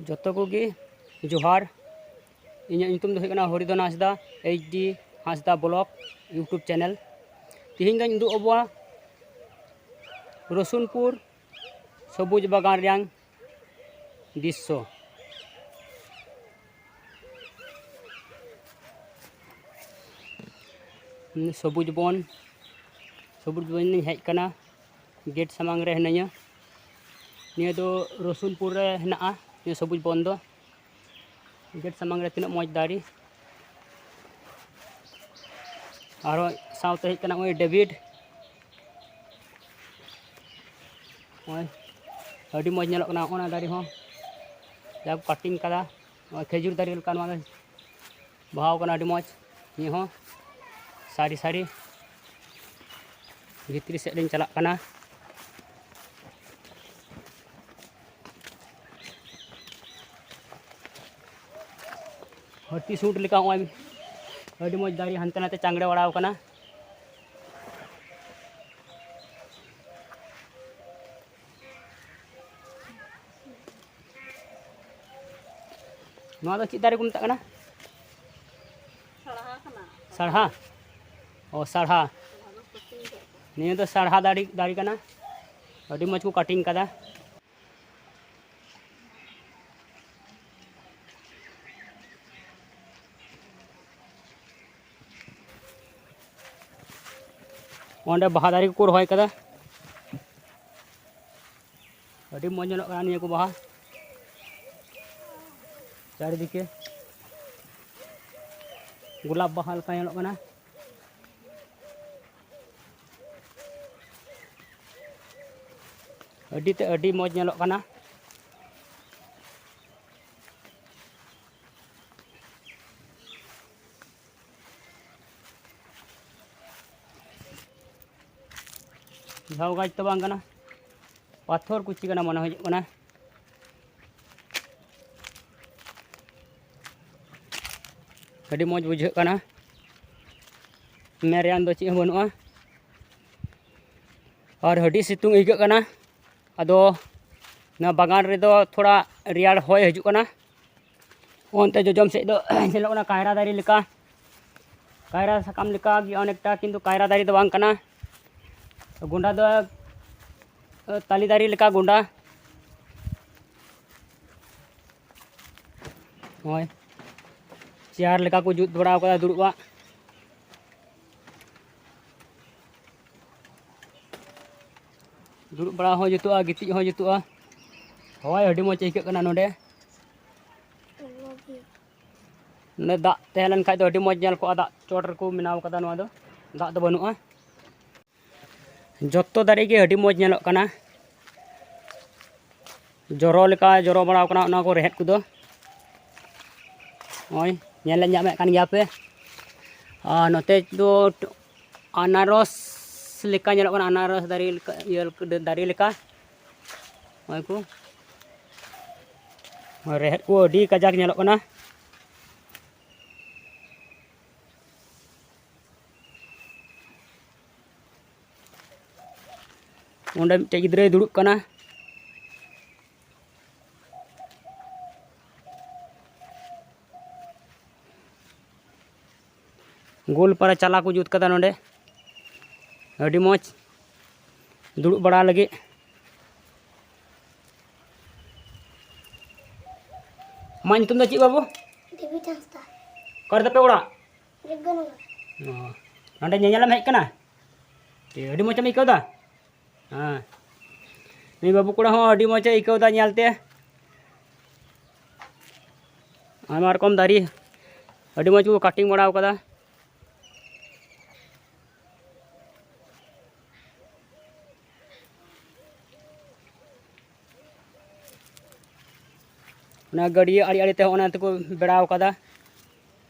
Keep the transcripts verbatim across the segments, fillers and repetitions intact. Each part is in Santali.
ᱡᱚᱛᱚ ᱠᱚᱜᱮ ᱡᱚᱦᱟᱨ᱾ ᱤᱧᱟᱹᱜ ᱧᱩᱛᱩᱢ ᱫᱚ ᱦᱩᱭᱩᱜ ᱠᱟᱱᱟ ᱦᱚᱨᱤᱫᱷᱚᱱ ᱦᱟᱸᱥᱫᱟ, ᱮᱭᱤᱪ ᱰᱤ ᱦᱟᱸᱥᱫᱟ ᱵᱞᱚᱜ YouTube ᱪᱮᱱᱮᱞ᱾ ᱛᱮᱦᱮᱧ ᱫᱚᱧ ᱩᱫᱩᱜ ᱟᱵᱚᱣᱟ ᱨᱚᱥᱩᱱᱯᱩᱨ ᱥᱚᱵᱩᱡᱽ ᱵᱟᱜᱟᱱ ᱨᱮᱭᱟᱝ ᱫᱨᱤᱥᱥᱚ᱾ ᱥᱚᱵᱩᱡᱽ ᱵᱚᱱ, ᱥᱚᱵᱩᱡᱽ ᱵᱚᱱ ᱤᱧ ᱦᱮᱡ ᱟᱠᱟᱱᱟ, ᱜᱮᱴ ᱥᱟᱢᱟᱝ ᱨᱮ ᱦᱤᱱᱟᱹᱧᱟ᱾ ᱱᱤᱭᱟᱹ ᱫᱚ ᱨᱚᱥᱩᱱᱯᱩᱨ ᱨᱮ ᱦᱮᱱᱟᱜᱼᱟ, ᱱᱤᱭᱟᱹ ᱥᱚᱵᱩᱡᱽ ᱵᱚᱱ ᱫᱚ᱾ ᱜᱮᱴ ᱥᱟᱢᱟᱝ ᱨᱮ ᱛᱤᱱᱟᱹᱜ ᱢᱚᱡᱽ ᱫᱟᱨᱮ᱾ ᱟᱨᱦᱚᱸ ᱥᱟᱶᱛᱮ ᱦᱮᱡ ᱠᱟᱱᱟ ᱱᱚᱜᱼᱚᱭ ᱰᱮᱵᱷᱤᱰ᱾ ᱱᱚᱜᱼᱚᱭ ᱟᱹᱰᱤ ᱢᱚᱡᱽ ᱧᱮᱞᱚᱜ ᱠᱟᱱᱟ ᱚᱱᱟ ᱫᱟᱨᱮ ᱦᱚᱸ, ᱡᱟᱦᱟᱸ ᱠᱚ ᱠᱟᱴᱤᱝ ᱠᱟᱫᱟ᱾ ᱱᱚᱜᱼᱚᱭ ᱠᱷᱮᱡᱩᱨ ᱫᱟᱨᱮ ᱞᱮᱠᱟ ᱱᱚᱣᱟ ᱫᱚ ᱵᱟᱦᱟᱣ ᱠᱟᱱᱟ, ᱟᱹᱰᱤ ᱢᱚᱡᱽ᱾ ᱱᱤᱭᱟᱹ ᱦᱚᱸ ᱥᱟᱹᱨᱤ ᱥᱟᱹᱨᱤ᱾ ᱵᱷᱤᱛᱨᱤ ᱥᱮᱫ ᱞᱤᱧ ᱪᱟᱞᱟᱜ ᱠᱟᱱᱟ᱾ ᱦᱟᱹᱛᱤ ᱥᱩᱸᱴ ᱞᱮᱠᱟ ᱱᱚᱜᱼᱚᱭ ᱟᱹᱰᱤ ᱢᱚᱡᱽ ᱫᱟᱨᱮ ᱦᱟᱱᱛᱮ ᱱᱟᱛᱮ ᱪᱟᱝᱜᱲᱮ ᱵᱟᱲᱟᱣ ᱠᱟᱱᱟ᱾ ᱱᱚᱣᱟ ᱫᱚ ᱪᱮᱫ ᱫᱟᱨᱮ ᱠᱚ ᱢᱮᱛᱟᱜ ᱠᱟᱱᱟ? ᱥᱟᱲᱦᱟ ᱠᱟᱱᱟ᱾ ᱥᱟᱲᱦᱟ? ᱚ, ᱥᱟᱲᱦᱟ᱾ ᱥᱟᱲᱦᱟ ᱠᱚ ᱠᱟᱹᱴᱤᱝ ᱠᱟᱜ ᱠᱟᱱᱟ᱾ ᱱᱤᱭᱟᱹ ᱫᱚ ᱥᱟᱲᱦᱟ ᱫᱟᱨᱮ, ᱫᱟᱨᱮ ᱠᱟᱱᱟ᱾ ᱟᱹᱰᱤ ᱢᱚᱡᱽ ᱠᱚ ᱠᱟᱴᱤᱝ ᱠᱟᱫᱟ᱾ ᱚᱸᱰᱮ ᱵᱟᱦᱟ ᱫᱟᱨᱮ ᱠᱚᱠᱚ ᱨᱚᱦᱚᱭ ᱠᱟᱫᱟ᱾ ᱟᱹᱰᱤ ᱢᱚᱡᱽ ᱧᱮᱞᱚᱜ ᱠᱟᱱᱟ ᱱᱤᱭᱟᱹ ᱠᱚ ᱵᱟᱦᱟ, ᱪᱟᱨᱤᱫᱤᱠᱮ ᱜᱳᱞᱟᱯ ᱵᱟᱦᱟ ᱞᱮᱠᱟ ᱧᱮᱞᱚᱜ ᱠᱟᱱᱟ᱾ ᱟᱹᱰᱤ ᱛᱮ ᱟᱹᱰᱤ ᱢᱚᱡᱽ ᱧᱮᱞᱚᱜ ᱠᱟᱱᱟ᱾ ᱡᱷᱟᱣ ᱜᱟᱪᱷ ᱫᱚ ᱵᱟᱝ ᱠᱟᱱᱟ, ᱯᱟᱛᱷᱚᱨ ᱠᱩᱪᱤ ᱠᱟᱱᱟ ᱢᱚᱱᱮ ᱦᱩᱭᱩᱜ ᱠᱟᱱᱟ᱾ ᱟᱹᱰᱤ ᱢᱚᱡᱽ ᱵᱩᱡᱷᱟᱹᱜ ᱠᱟᱱᱟ, ᱢᱮᱱ ᱨᱮᱭᱟᱜ ᱫᱚ ᱪᱮᱫ ᱦᱚᱸ ᱵᱟᱹᱱᱩᱜᱼᱟ᱾ ᱟᱨ ᱟᱹᱰᱤ ᱥᱤᱛᱩᱝ ᱟᱹᱭᱠᱟᱹᱜ ᱠᱟᱱᱟ᱾ ᱟᱫᱚ ᱱᱚᱣᱟ ᱵᱟᱜᱟᱱ ᱨᱮᱫᱚ ᱛᱷᱚᱲᱟ ᱨᱮᱭᱟᱲ ᱦᱚᱭ ᱦᱤᱡᱩᱜ ᱠᱟᱱᱟ᱾ ᱚᱱᱛᱮ ᱡᱚᱡᱚᱢ ᱥᱮᱫ ᱫᱚ ᱧᱮᱞᱚᱜ ᱠᱟᱱᱟ ᱠᱟᱭᱨᱟ ᱫᱟᱨᱮ ᱞᱮᱠᱟ, ᱠᱟᱭᱨᱟ ᱥᱟᱠᱟᱢ ᱞᱮᱠᱟ ᱜᱮ ᱚᱱᱮᱠᱴᱟ, ᱠᱤᱱᱛᱩ ᱠᱟᱭᱨᱟ ᱫᱟᱨᱮ ᱫᱚ ᱵᱟᱝ ᱠᱟᱱᱟ᱾ ᱜᱚᱸᱰᱟ ᱫᱚ, ᱮ, ᱛᱟᱞᱮ ᱫᱟᱨᱮ ᱞᱮᱠᱟ ᱜᱚᱸᱰᱟ᱾ ᱱᱚᱜᱼᱚᱭ ᱪᱮᱭᱟᱨ ᱞᱮᱠᱟ ᱠᱚ ᱡᱩᱛ ᱵᱟᱲᱟ ᱟᱠᱟᱫᱟ ᱫᱩᱲᱩᱵ ᱟᱜ᱾ ᱫᱩᱲᱩᱵ ᱵᱟᱲᱟ ᱦᱚᱸ ᱡᱩᱛᱩᱜᱼᱟ, ᱜᱤᱛᱤᱡ ᱦᱚᱸ ᱡᱩᱛᱩᱜᱼᱟ᱾ ᱦᱳᱭ, ᱟᱹᱰᱤ ᱢᱚᱡᱽ ᱟᱹᱭᱠᱟᱹᱜ ᱠᱟᱱᱟ ᱱᱚᱰᱮ᱾ ᱱᱚᱰᱮ ᱫᱟᱜ ᱛᱟᱦᱮᱸ ᱞᱮᱱ ᱠᱷᱟᱡ ᱫᱚ ᱟᱹᱰᱤ ᱢᱚᱡᱽ ᱧᱮᱞ ᱠᱚᱜᱼᱟ᱾ ᱫᱟᱜ ᱪᱚᱴ ᱨᱮᱠᱚ ᱵᱮᱱᱟᱣ ᱠᱟᱫᱟ ᱱᱚᱣᱟ ᱫᱚ, ᱫᱟᱜ ᱫᱚ ᱵᱟᱹᱱᱩᱜᱼᱟ᱾ ᱡᱚᱛᱚ ᱫᱟᱨᱮ ᱜᱮ ᱟᱹᱰᱤ ᱢᱚᱡᱽ ᱧᱮᱞᱚᱜ ᱠᱟᱱᱟ, ᱡᱚᱨᱚ ᱞᱮᱠᱟ ᱡᱚᱨᱚ ᱵᱟᱲᱟᱣ ᱠᱟᱱᱟ ᱚᱱᱟ ᱠᱚ ᱨᱮᱦᱮᱫ ᱠᱚᱫᱚ᱾ ᱱᱚᱜᱼᱚᱭ ᱧᱮᱞ ᱧᱟᱢᱮᱫ ᱠᱟᱱ ᱜᱮᱭᱟ ᱯᱮ᱾ ᱟᱨ ᱱᱚᱛᱮ ᱫᱚ ᱟᱱᱟᱨᱚᱥ ᱞᱮᱠᱟ ᱧᱮᱞᱚᱜ ᱠᱟᱱᱟ, ᱟᱱᱟᱨᱚᱥ ᱫᱟᱨᱮ ᱞᱮᱠᱟ, ᱤᱭᱟᱹ ᱫᱟᱨᱮ ᱞᱮᱠᱟ᱾ ᱱᱚᱜᱼᱚᱭ ᱠᱚ ᱨᱮᱦᱮᱫ ᱠᱚ ᱟᱹᱰᱤ ᱠᱟᱡᱟᱠ ᱧᱮᱞᱚᱜ ᱠᱟᱱᱟ᱾ ᱚᱸᱰᱮ ᱢᱤᱫᱴᱮᱡ ᱜᱤᱫᱽᱨᱟᱹᱭ ᱫᱩᱲᱩᱵ ᱠᱟᱱᱟ᱾ ᱜᱳᱞᱯᱟᱨᱟ ᱪᱟᱞᱟ ᱠᱚ ᱡᱩᱛ ᱠᱟᱫᱟ ᱱᱚᱰᱮ, ᱟᱹᱰᱤ ᱢᱚᱡᱽ ᱫᱩᱲᱩᱵ ᱵᱟᱲᱟ ᱞᱟᱹᱜᱤᱫ᱾ ᱟᱢᱟᱜ ᱧᱩᱛᱩᱢ ᱫᱚ ᱪᱮᱫ, ᱵᱟᱹᱵᱩ? ᱫᱮᱵᱤ ᱦᱟᱸᱥᱫᱟ᱾ ᱚᱠᱟ ᱨᱮ ᱛᱟᱯᱮ ᱚᱲᱟᱜ? ᱡᱚᱜᱽᱜᱚᱱᱚᱜᱚᱨ᱾ ᱚ, ᱱᱚᱰᱮ ᱧᱮᱧᱮᱞᱮᱢ ᱦᱮᱡ ᱠᱟᱱᱟ? ᱮ, ᱟᱹᱰᱤ ᱢᱚᱡᱽ ᱮᱢ ᱟᱹᱭᱠᱟᱹᱣ ᱫᱟ? ᱦᱮᱸ, ᱱᱩᱭ ᱵᱟᱹᱵᱩ ᱠᱚᱲᱟ ᱦᱚᱸ ᱟᱹᱰᱤ ᱢᱚᱡᱽ ᱮ ᱟᱹᱭᱠᱟᱹᱣ ᱫᱟ ᱧᱮᱞ ᱛᱮ᱾ ᱟᱭᱢᱟ ᱨᱚᱠᱚᱢ ᱫᱟᱨᱮ, ᱟᱹᱰᱤ ᱢᱚᱡᱽ ᱠᱚ cutting ᱵᱟᱲᱟᱣ ᱠᱟᱫᱟ᱾ ᱚᱱᱟ ᱜᱟᱹᱰᱭᱟᱹ ᱟᱲᱮ ᱟᱲᱮ ᱛᱮ ᱚᱱᱟ ᱛᱮᱠᱚ ᱵᱮᱲᱟᱣ ᱠᱟᱫᱟ,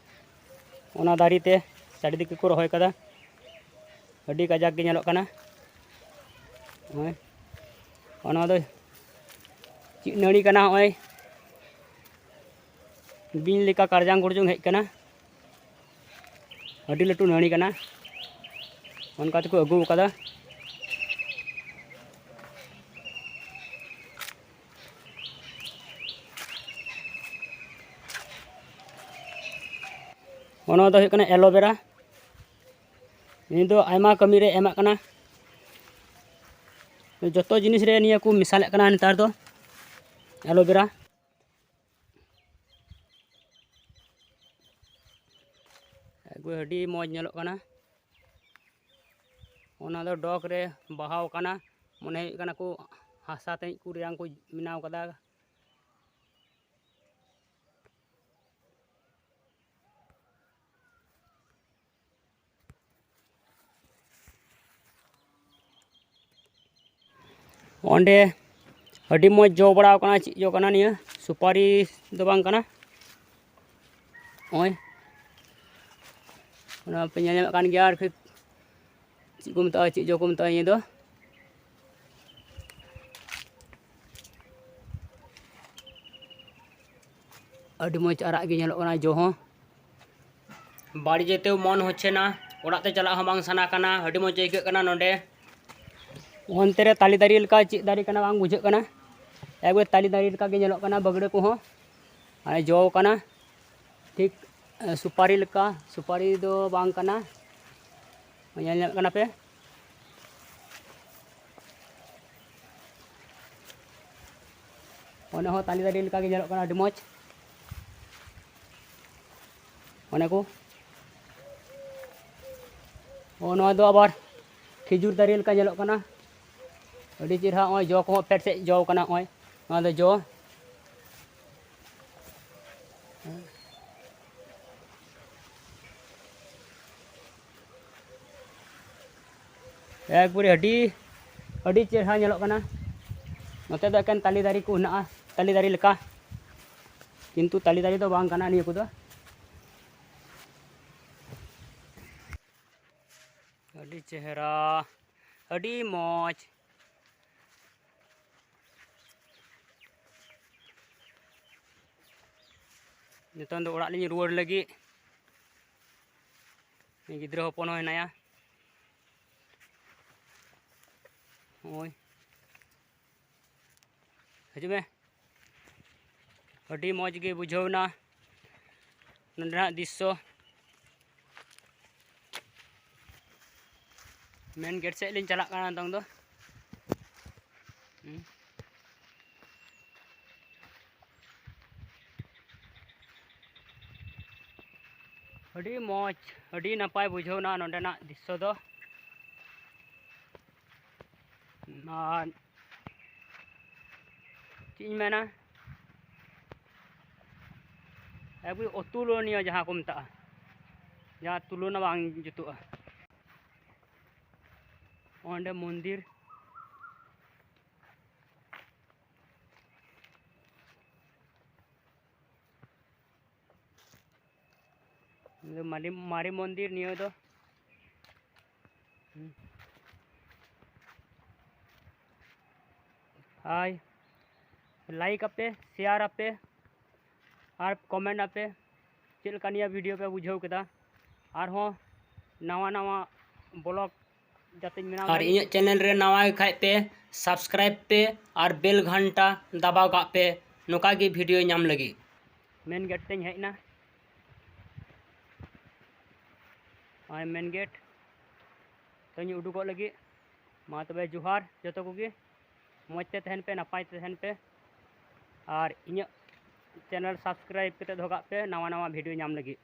ᱚᱱᱟ ᱫᱟᱨᱮ ᱛᱮ ᱪᱟᱹᱰᱤ ᱫᱤᱠᱩ ᱠᱚ ᱨᱚᱦᱚᱭ ᱠᱟᱫᱟ᱾ ᱟᱹᱰᱤ ᱠᱟᱡᱟᱠ ᱜᱮ ᱧᱮᱞᱚᱜ ᱠᱟᱱᱟ᱾ ᱱᱚᱜᱼᱚᱭ, ᱚᱱᱟ ᱫᱚ ᱪᱮᱫ ᱱᱟᱹᱲᱤ ᱠᱟᱱᱟ? ᱱᱚᱜᱼᱚᱭ ᱵᱤᱧ ᱞᱮᱠᱟ ᱠᱟᱨᱡᱟᱝ ᱜᱩᱨᱡᱩᱝ ᱦᱮᱡ ᱠᱟᱱᱟ᱾ ᱟᱹᱰᱤ ᱞᱟᱹᱴᱩ ᱱᱟᱹᱲᱤ ᱠᱟᱱᱟ, ᱚᱱᱠᱟ ᱛᱮᱠᱚ ᱟᱹᱜᱩ ᱟᱠᱟᱫᱟ᱾ ᱚᱱᱟ ᱫᱚ ᱦᱩᱭᱩᱜ ᱠᱟᱱᱟ aloe vera᱾ ᱱᱤᱭᱟᱹ ᱫᱚ ᱟᱭᱢᱟ ᱠᱟᱹᱢᱤ ᱨᱮ ᱮᱢᱟᱜ ᱠᱟᱱᱟ᱾ ᱡᱚᱛᱚ ᱡᱤᱱᱤᱥ ᱨᱮ ᱱᱤᱭᱟᱹ ᱠᱚ ᱢᱮᱥᱟᱞᱮᱫ ᱠᱟᱱᱟ ᱱᱮᱛᱟᱨ ᱫᱚ, aloe vera᱾ ᱮᱠᱵᱟᱨ ᱟᱹᱰᱤ ᱢᱚᱡᱽ ᱧᱮᱞᱚᱜ ᱠᱟᱱᱟ᱾ ᱚᱱᱟ ᱫᱚ ᱰᱚᱜᱽ ᱨᱮ ᱵᱟᱦᱟᱣ ᱠᱟᱱᱟ, ᱢᱚᱱᱮ ᱦᱩᱭᱩᱜ ᱠᱟᱱᱟ ᱠᱚ ᱦᱟᱥᱟ ᱛᱮ ᱠᱚ ᱨᱮᱭᱟᱝ ᱠᱚ ᱵᱮᱱᱟᱣ ᱠᱟᱫᱟ᱾ ᱚᱸᱰᱮ ᱟᱹᱰᱤ ᱢᱚᱡᱽ ᱡᱚ ᱵᱟᱲᱟᱣ ᱠᱟᱱᱟ᱾ ᱪᱮᱫ ᱡᱚ ᱠᱟᱱᱟ ᱱᱤᱭᱟᱹ? ᱥᱩᱯᱟᱨᱤ ᱫᱚ ᱵᱟᱝ ᱠᱟᱱᱟ᱾ ᱱᱚᱜᱼᱚᱭ ᱚᱱᱟ ᱯᱮ ᱧᱮᱞ ᱧᱟᱢᱮᱫ ᱠᱟᱱ ᱜᱮᱭᱟ᱾ ᱟᱨ ᱪᱮᱫ ᱠᱚ ᱢᱮᱛᱟᱜᱼᱟ, ᱪᱮᱫ ᱡᱚ ᱠᱚ ᱢᱮᱛᱟᱜᱼᱟ ᱱᱤᱭᱟᱹ ᱫᱚ? ᱟᱹᱰᱤ ᱢᱚᱡᱽ ᱟᱨᱟᱜ ᱜᱮ ᱧᱮᱞᱚᱜ ᱠᱟᱱᱟ ᱡᱚ ᱦᱚᱸ᱾ ᱵᱟᱲᱤ ᱡᱮᱛᱮᱣ ᱢᱚᱱ ᱦᱚᱪᱪᱷᱮ ᱱᱟ, ᱚᱲᱟᱜ ᱛᱮ ᱪᱟᱞᱟᱜ ᱦᱚᱸ ᱵᱟᱝ ᱥᱟᱱᱟ ᱠᱟᱱᱟ, ᱟᱹᱰᱤ ᱢᱚᱡᱽ ᱟᱹᱭᱠᱟᱹᱜ ᱠᱟᱱᱟ ᱱᱚᱰᱮ᱾ ᱚᱱᱛᱮ ᱨᱮ ᱛᱟᱞᱮ ᱫᱟᱨᱮ ᱞᱮᱠᱟ ᱪᱮᱫ ᱫᱟᱨᱮ ᱠᱟᱱᱟ ᱵᱟᱝ ᱵᱩᱡᱷᱟᱹᱜ ᱠᱟᱱᱟ, ᱮᱠᱵᱟᱨ ᱛᱟᱞᱮ ᱫᱟᱨᱮ ᱞᱮᱠᱟ ᱜᱮ ᱧᱮᱞᱚᱜ ᱠᱟᱱᱟ, ᱵᱟᱹᱜᱲᱟᱹ ᱠᱚᱦᱚᱸ ᱢᱟᱱᱮ ᱡᱚ ᱠᱟᱱᱟ ᱴᱷᱤᱠ, ᱮ, ᱥᱩᱯᱟᱨᱤ ᱞᱮᱠᱟ᱾ ᱥᱩᱯᱟᱨᱤ ᱫᱚ ᱵᱟᱝ ᱠᱟᱱᱟ, ᱧᱮᱞ ᱧᱟᱢᱮᱫ ᱠᱟᱱᱟ ᱯᱮ᱾ ᱚᱱᱟ ᱦᱚᱸ ᱛᱟᱞᱮ ᱫᱟᱨᱮ ᱞᱮᱠᱟ ᱜᱮ ᱧᱮᱞᱚᱜ ᱠᱟᱱᱟ, ᱟᱹᱰᱤ ᱢᱚᱡᱽ᱾ ᱚᱱᱟ ᱠᱚ, ᱚ, ᱱᱚᱣᱟ ᱫᱚ ᱟᱵᱟᱨ ᱠᱷᱤᱡᱩᱨ ᱫᱟᱨᱮ ᱞᱮᱠᱟ ᱧᱮᱞᱚᱜ ᱠᱟᱱᱟ, ᱟᱹᱰᱤ ᱪᱮᱦᱨᱟ᱾ ᱱᱚᱜᱼᱚᱭ ᱡᱚ ᱠᱚᱦᱚᱸ ᱯᱷᱮᱰ ᱥᱮᱫ ᱡᱚ ᱠᱟᱱᱟ᱾ ᱱᱚᱜᱼᱚᱭ ᱱᱚᱣᱟ ᱫᱚ ᱡᱚ᱾ ᱮᱠᱵᱟᱨᱮ ᱟᱹᱰᱤ, ᱟᱹᱰᱤ ᱪᱮᱦᱨᱟ ᱧᱮᱞᱚᱜ ᱠᱟᱱᱟ᱾ ᱱᱚᱛᱮ ᱫᱚ ᱮᱠᱮᱱ ᱛᱟᱞᱮ ᱫᱟᱨᱮ ᱠᱚ ᱦᱮᱱᱟᱜᱼᱟ, ᱛᱟᱞᱮ ᱫᱟᱨᱮ ᱞᱮᱠᱟ, ᱠᱤᱱᱛᱩ ᱛᱟᱞᱮ ᱫᱟᱨᱮ ᱫᱚ ᱵᱟᱝ ᱠᱟᱱᱟ ᱱᱤᱭᱟᱹ ᱠᱚᱫᱚ᱾ ᱟᱹᱰᱤ ᱪᱮᱦᱨᱟ, ᱟᱹᱰᱤ ᱢᱚᱡᱽ᱾ ᱱᱤᱛᱚᱝ ᱫᱚ ᱚᱲᱟᱜ ᱞᱤᱧ ᱨᱩᱣᱟᱹᱲ ᱞᱟᱹᱜᱤᱫ᱾ ᱜᱤᱫᱽᱨᱟᱹ ᱦᱚᱯᱚᱱ ᱦᱚᱸ ᱦᱮᱱᱟᱭᱟ᱾ ᱱᱚᱜᱼᱚᱭ, ᱦᱤᱡᱩᱜ ᱢᱮ᱾ ᱟᱹᱰᱤ ᱢᱚᱡᱽ ᱜᱮ ᱵᱩᱡᱷᱟᱹᱣ ᱮᱱᱟ ᱱᱚᱸᱰᱮᱱᱟᱜ ᱫᱨᱤᱥᱥᱚ᱾ ᱢᱮᱱ ᱜᱮᱴ ᱥᱮᱫ ᱞᱤᱧ ᱪᱟᱞᱟᱜ ᱠᱟᱱᱟ ᱱᱤᱛᱚᱝ ᱫᱚ᱾ ᱦᱩᱸ᱾ ᱟᱹᱰᱤ ᱢᱚᱡᱽ, ᱟᱹᱰᱤ ᱱᱟᱯᱟᱭ ᱵᱩᱡᱷᱟᱹᱣᱱᱟ ᱱᱚᱸᱰᱮᱱᱟᱜ ᱫᱨᱤᱥᱥᱚ ᱫᱚ᱾ ᱟᱨ ᱪᱮᱫ ᱤᱧ ᱢᱮᱱᱟ, ᱮᱠᱵᱟᱨᱮ ᱚᱛᱩᱞᱚᱱᱤᱭᱚ ᱡᱟᱦᱟᱸ ᱠᱚ ᱢᱮᱛᱟᱜᱼᱟ, ᱡᱟᱦᱟᱸ ᱛᱩᱞᱚᱱᱟ ᱵᱟᱝ ᱡᱩᱛᱩᱜᱼᱟ᱾ ᱚᱸᱰᱮ ᱢᱚᱱᱫᱤᱨ᱾ ᱱᱤᱭᱟᱹ ᱫᱚ ᱢᱟᱞᱤ-, ᱢᱟᱨᱮ ᱢᱚᱱᱫᱤᱨ ᱱᱤᱭᱟᱹ ᱫᱚ᱾ ᱦᱩᱸ᱾ ᱦᱟᱭ, like ᱟᱯᱮ, share ᱟᱯᱮ ᱟᱨ comment ᱟᱯᱮ ᱪᱮᱫ ᱞᱮᱠᱟ ᱱᱤᱭᱟᱹ video ᱯᱮ ᱵᱩᱡᱷᱟᱹᱣ ᱠᱮᱫᱟ᱾ ᱟᱨᱦᱚᱸ ᱱᱟᱣᱟ ᱱᱟᱣᱟ vlog ᱡᱟᱛᱮᱧ ᱵᱮᱱᱟᱣ ᱟᱨ ᱫᱟᱲᱮᱜ᱾ ᱤᱧᱟᱹᱜ channel ᱨᱮ ᱱᱟᱣᱟ ᱜᱮ ᱠᱷᱟᱡ ᱯᱮ, subscribe ᱯᱮ ᱟᱨ bell ᱜᱷᱟᱱᱴᱟ ᱫᱟᱵᱟᱣ ᱠᱟᱜ ᱯᱮ, ᱱᱚᱝᱠᱟ ᱜᱮ video ᱧᱟᱢ ᱞᱟᱹᱜᱤᱫ᱾ ᱢᱮᱱ ᱜᱮᱴ ᱛᱮᱧ ᱦᱮᱡ ᱮᱱᱟ᱾ ᱱᱚᱜᱼᱚᱭ ᱢᱮᱱ ᱜᱮᱴ᱾ ᱛᱚᱧ ᱩᱰᱩᱠᱚᱜ ᱞᱟᱹᱜᱤᱫ᱾ ᱢᱟ ᱛᱚᱵᱮ ᱡᱚᱦᱟᱨ ᱡᱚᱛᱚ ᱠᱚᱜᱮ᱾ ᱢᱚᱡᱽ ᱛᱮ ᱛᱟᱦᱮᱱ ᱯᱮ, ᱱᱟᱯᱟᱭ ᱛᱮ ᱛᱟᱦᱮᱱ ᱯᱮ᱾ ᱟᱨ ᱤᱧᱟᱹᱜ channel subscribe ᱠᱟᱛᱮ ᱫᱚᱦᱚ ᱠᱟᱜ ᱯᱮ ᱱᱟᱣᱟ ᱱᱟᱣᱟ video ᱧᱟᱢ ᱞᱟᱹᱜᱤᱫ᱾